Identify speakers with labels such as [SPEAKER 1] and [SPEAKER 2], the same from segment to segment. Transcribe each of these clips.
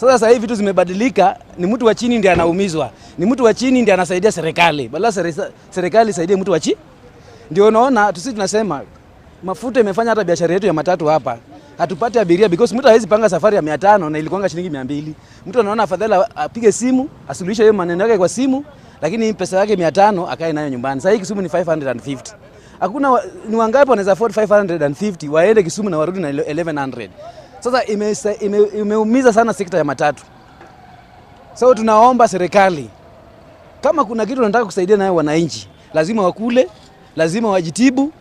[SPEAKER 1] Sasa sasa hivi vitu zimebadilika, ni mtu wa chini ndiye anaumizwa, ni mtu wa chini ndiye anasaidia serikali, badala serikali isaidie mtu wa chini. Ndio unaona sisi tunasema mafuta imefanya hata biashara yetu ya matatu hapa hatupati abiria because mtu hawezi panga safari ya 500 na ilikuwa shilingi 200. Mtu anaona afadhali apige simu asuluhishe hiyo maneno yake kwa simu, lakini pesa yake 500 akae nayo nyumbani. Sasa hii Kisumu ni 550. Hakuna ni wangapi wanaweza afford 550 waende Kisumu na warudi na 1100? Sasa imeumiza sana sekta ya matatu. So tunaomba serikali, kama kuna kitu tunataka kusaidia nayo wananchi, lazima wakule, lazima wajitibu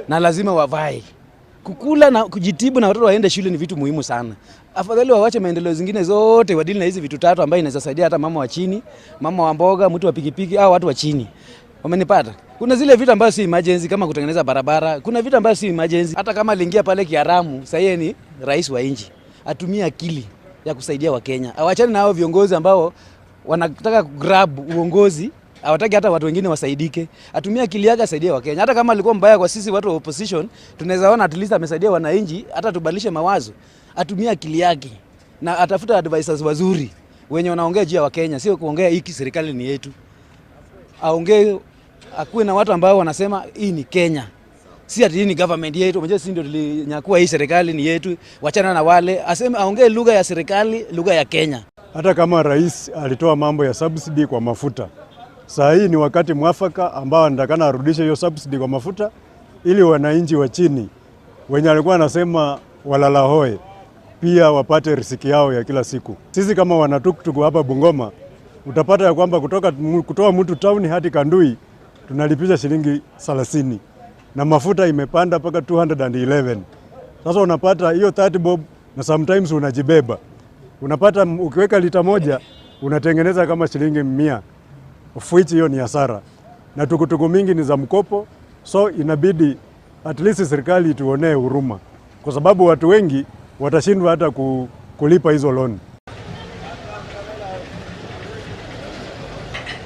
[SPEAKER 1] na lazima wavae. Kukula na kujitibu na watoto waende shule ni vitu muhimu sana. Afadhali wawache maendeleo zingine zote, wadili na hizi vitu tatu ambayo inaweza saidia hata mama wa chini, mama wa mboga, mtu wa pikipiki au watu wa chini. Wamenipata? Kuna zile vitu ambazo si emergency kama kutengeneza barabara, kuna vitu ambazo si emergency. Hata kama aliingia pale kiharamu, sasa yeye ni rais wa nchi. Atumie akili ya kusaidia Wakenya. Awachane na hao viongozi ambao wanataka grab uongozi, hawataki hata watu wengine wasaidike. Atumie akili yake asaidie Wakenya. Hata kama alikuwa mbaya kwa sisi watu wa opposition, tunaweza ona at least amesaidia wananchi, hata tubadilishe mawazo. Atumie akili yake na atafuta advisors wazuri wenye wanaongea juu ya Wakenya, sio kuongea hiki serikali ni yetu. Aongee, akuwe na watu ambao wanasema hii ni Kenya, si ati hii ni government yetu. Unajua sisi ndio tulinyakua hii serikali ni yetu, wachana na wale. Aseme, aongee lugha ya serikali, lugha ya Kenya.
[SPEAKER 2] Hata kama rais alitoa mambo ya subsidy kwa mafuta, saa hii ni wakati mwafaka ambao anatakana arudishe hiyo subsidy kwa mafuta ili wananchi wa chini wenye alikuwa anasema walala hoe pia wapate riziki yao ya kila siku. Sisi kama wanatuktuk hapa Bungoma, utapata ya kwamba kutoa mtu town hadi Kandui tunalipisha shilingi 30 na mafuta imepanda mpaka 211. Sasa unapata hiyo 30 bob na sometimes unajibeba, unapata ukiweka lita moja unatengeneza kama shilingi 100, of which hiyo ni hasara, na tukutuku mingi ni za mkopo, so inabidi at least serikali ituonee huruma, kwa sababu watu wengi watashindwa hata kulipa hizo loan.